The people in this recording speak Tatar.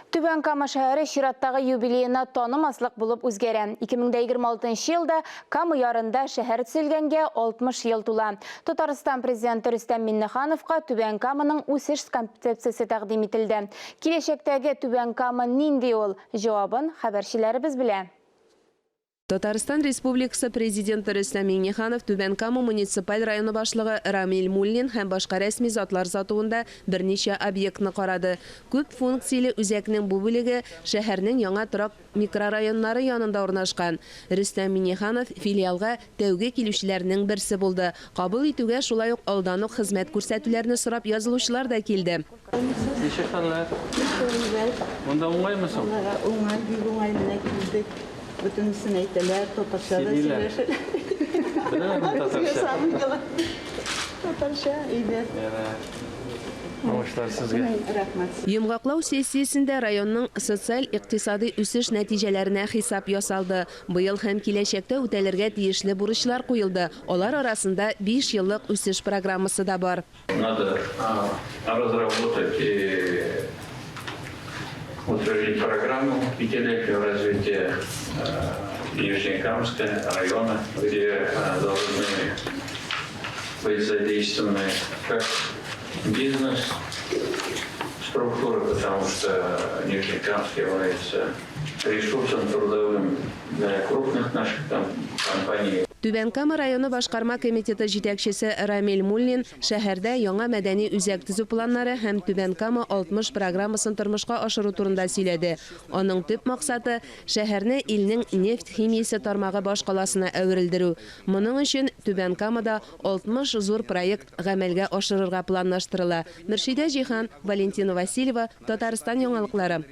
Түбән Кама шәһәре чираттагы юбилеена танымаслык булып үзгәрә. 2026 елда Кама ярында шәһәр төзелгәнгә 60 ел тула. Татарстан Президенты Рөстәм Миңнехановка Түбән Каманың үсеш концепциясе тәкъдим ителде. Киләчәктәге Түбән Кама нинди ул? Җавабын хәбәрчеләребез белә. Татарстан Республикасы Президенты Рөстәм Миңнеханов Түбән Кама муниципаль районы башлыгы Рамил Муллин һәм башка рәсми затлар сатуында берничә объектны карады. Күп функцияле үзәкнең бу бүлеге шәһәрнең яңа торак микрорайоннары янында урнашкан. Рөстәм Миңнеханов филиалга тәүге килүчеләрнең берсе булды. Кабул итүгә шулай ук алдан ук хезмәт күрсәтүләрне сорап язылучылар да килде. Ничек хәлләр? Монда уңаймы соң? Уңай, бик уңай, менә килдек. Бөтенесен әйтәләр, татарча да сөйләшәләр. Беләләрме татарча? Татарча, әйбәт. Уңышлар сезгә. Рәхмәт. Йомгаклау сессиясендә районның социаль-икътисадый үсеш нәтиҗәләренә хисап ясалды. Быел һәм киләчәктә үтәлергә тиешле бурычлар куелды. Алар арасында биш еллык үсеш программасы да бар. Надо разработать и утвердить программу пятилетнего развития Нижнекамска района, где должны быть задействованы как бизнес структуры, потому что Нижнекамск является ресурсом трудовым для крупных наших компаний. Түбән Кама районы башкарма комитеты җитәкчесе Рамил Муллин шәһәрдә яңа мәдәни үзәк төзү планнары һәм Түбән Кама 60 программасын тормышка ашыру турында сөйләде. Аның төп максаты, шәһәрне илнең нефть химиясе тармагы башкаласына әверелдерү. Моның өчен Түбән Камада 60 зур проект гамәлгә ашырырга планлаштырыла. Мөршидә Җиһан, Валентина Васильева, Татарстан яңалыклары.